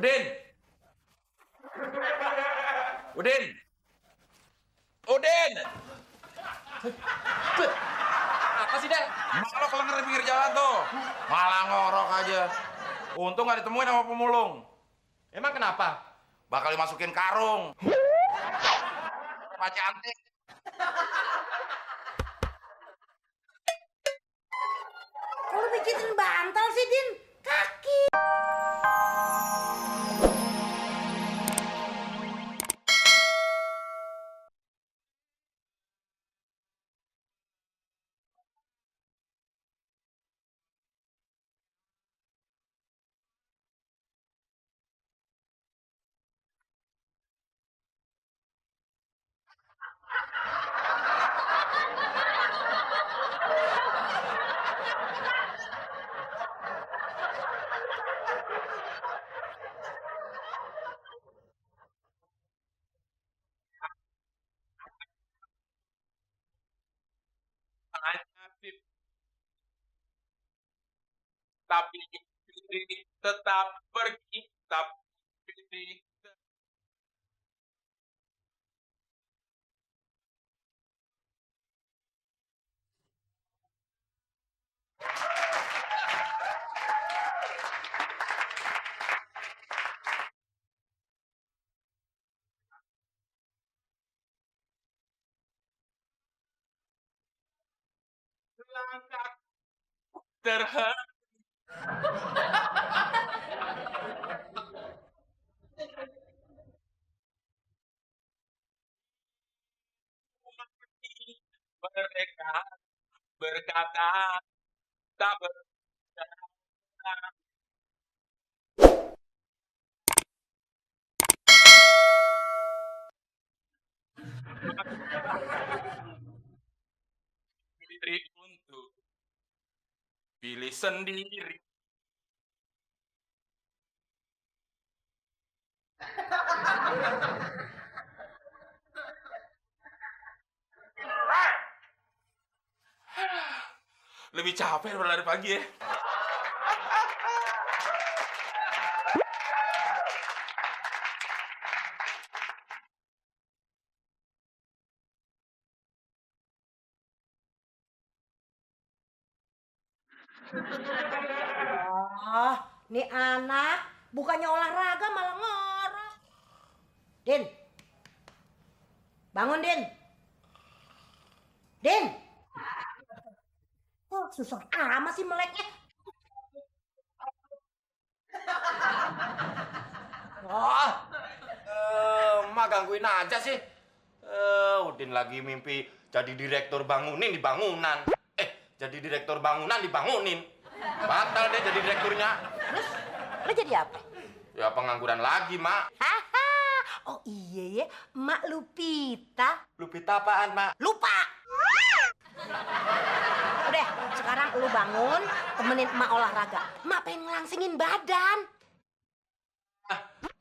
Udin! Udin! Udin! Apa sih, Dan? Mak lo kelenger di pinggir jalan tuh. Malah ngorok aja. Untung gak ditemuin sama pemulung. Emang kenapa? Bakal dimasukin karung. Pak cantik. Kok lu pijitin bantal sih, Din? Kaki. Tapi Fitri tetap pergi, tapi Fitri langkah terhenti. Mereka berkata tak berkata. Fitri untuk pilih sendiri. Lebih capek daripada lari pagi ya. Oh, nih anak bukannya olahraga malah ngorok. Din. Bangun, Din. Din. Oh, susah amat sih meleknya. Wah, emak gangguin aja sih. Udin lagi mimpi jadi direktur bangunin di bangunan. Jadi direktur bangunan dibangunin. Batal deh jadi direkturnya. Terus lu jadi apa? Ya pengangguran lagi, Mak. Haha. Oh iya ya, Mak Lupita. Lupita apaan, Mak? Lupa. Udah, sekarang lu bangun, temenin emak olahraga. Emak pengen ngelangsingin badan.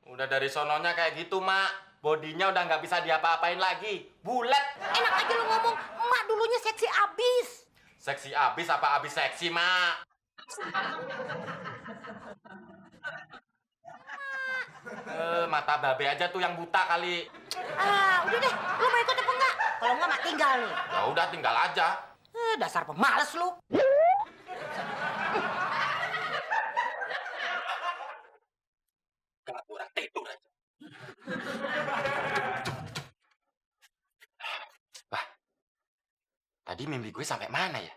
Udah dari sononya kayak gitu, Mak. Bodinya udah nggak bisa diapa-apain lagi. Bulat. Enak aja lu ngomong, emak dulunya seksi abis. Seksi abis apa abis seksi, Mak? Mata babe aja tuh yang buta kali. Ah, udah deh, lu mau ikut apa enggak? Kalau enggak, mak tinggal nih. Ya udah tinggal aja. Dasar pemalas lu. Gak kurang tidur aja. Wah, tadi mimpi gue sampai mana ya?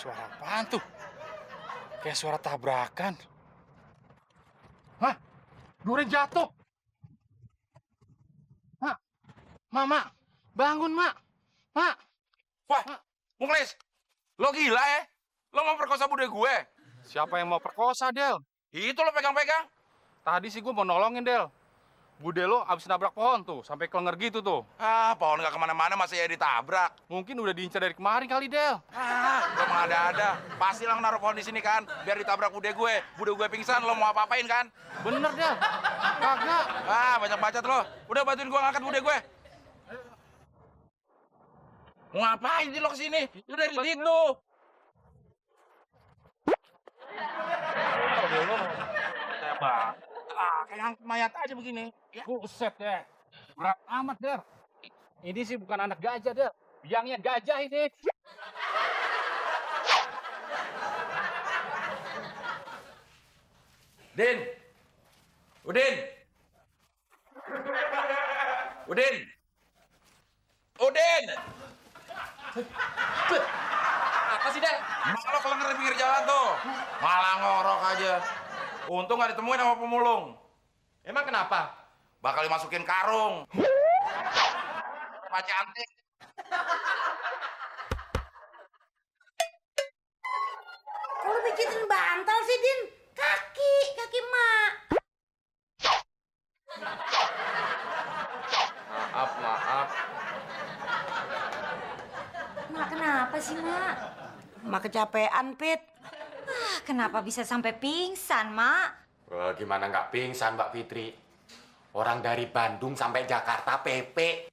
Suara apaan tuh? Kayak suara tabrakan. Hah? Durian jatuh. Mak, Mak, bangun, Mak. Mak. Wah, Muklis, lo gila ya? Lo mau perkosa bude gue? Siapa yang mau perkosa, Del? Itu lo pegang-pegang. Tadi sih gue mau nolongin, Del. Bude lo abis nabrak pohon tuh, sampai kelenger gitu tuh. Ah, pohon gak kemana-mana masih ya ditabrak. Mungkin udah diincar dari kemarin kali, Del. Ah, lo mah ada-ada. Pasti lang naruh pohon di sini kan, biar ditabrak bude gue. Bude gue pingsan, lo mau apa-apain kan? Bener, Del. Kagak. Ah, banyak bacot lo. Udah bantuin gue ngangkat bude gue. Mau ngapain sih lo kesini? Udah di situ. Kayak banget. Ah, kayak mayat aja begini. Ya. Buset, Del. Berat amat, Del. Ini sih bukan anak gajah, Del. Biangnya gajah ini. Udin. Udin. Udin. Udin. Apa sih, Del? Mak lo kelenger di pinggir jalan tuh. Malah ngorok aja. Untung gak ditemuin sama pemulung. Emang kenapa? Bakal dimasukin karung. Pak cantik. Kok lu pijitin bantal sih, Din? Kaki mak. Maaf. Mak, kenapa sih, Mak? Mak kecapean, Pit. Kenapa bisa sampai pingsan, Mak? Gimana nggak pingsan, Mbak Fitri? Orang dari Bandung sampai Jakarta PP.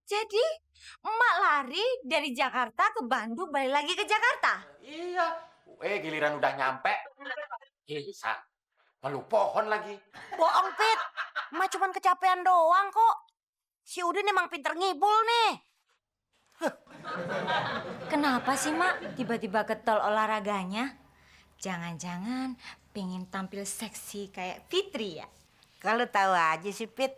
Jadi, Emak lari dari Jakarta ke Bandung, balik lagi ke Jakarta? Iya. Giliran udah nyampe. Bisa. Peluk pohon lagi. Bohong, Pit. Mak cuman kecapean doang kok. Si Udin emang pinter ngibul nih. Kenapa sih, Mak? Tiba-tiba getol olahraganya? Jangan-jangan pengen tampil seksi kayak Fitri ya? Kalau tahu aja sih, Pit.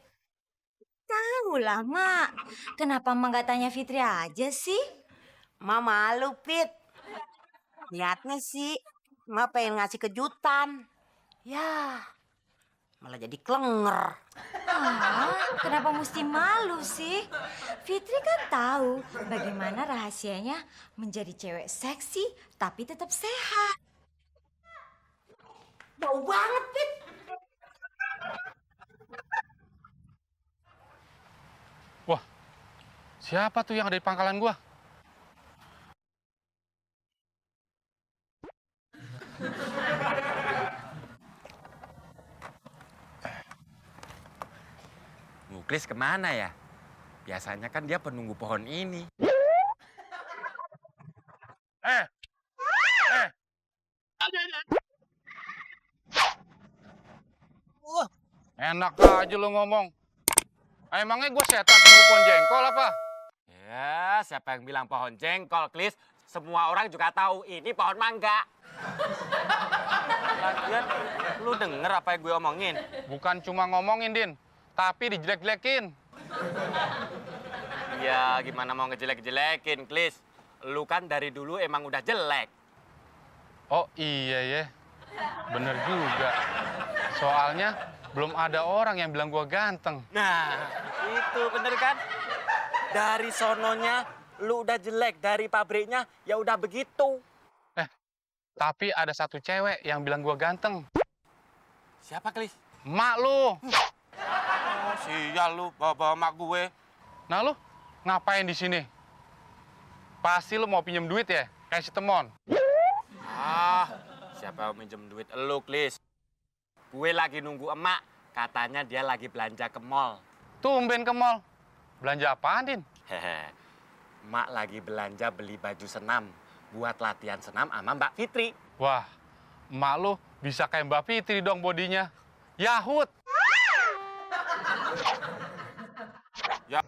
Tahu lah, Mak. Kenapa Mak gak tanya Fitri aja sih? Mak malu, Pit. Niatnya sih, Mak pengen ngasih kejutan. Ya, malah jadi klenger. Kenapa mesti malu sih? Fitri kan tahu bagaimana rahasianya menjadi cewek seksi tapi tetap sehat. Bau banget, Pit. Wah, siapa tuh yang ada di pangkalan gua? Muklis kemana ya? Biasanya kan dia penunggu pohon ini. Eh. Enak aja lu ngomong. Emangnya gue setan penunggu pohon jengkol apa? Ya, siapa yang bilang pohon jengkol, Klis? Semua orang juga tahu ini pohon mangga. Lagian, lu denger apa yang gue omongin? Bukan cuma ngomongin, Din. Tapi dijelek-jelekin. Ya, gimana mau ngejelek-jelekin, Klis? Lu kan dari dulu emang udah jelek. Oh iya ya. Bener juga. Soalnya belum ada orang yang bilang gua ganteng. Nah, itu bener kan? Dari sononya lu udah jelek, dari pabriknya ya udah begitu. Tapi ada satu cewek yang bilang gua ganteng. Siapa, Klis? Mak lu. Oh, sial lu, bawa mak gue. Nah lu ngapain di sini? Pasti lu mau pinjem duit ya? Kayak si Temon. Ah, siapa yang minjem duit lu, Klis? Gue lagi nunggu emak. Katanya dia lagi belanja ke mall. Tumben ke mall. Belanja apaan, Din? Hehe. Emak lagi belanja beli baju senam buat latihan senam sama Mbak Fitri. Wah, emak lu bisa kayak Mbak Fitri dong bodinya. Yahut. Ya,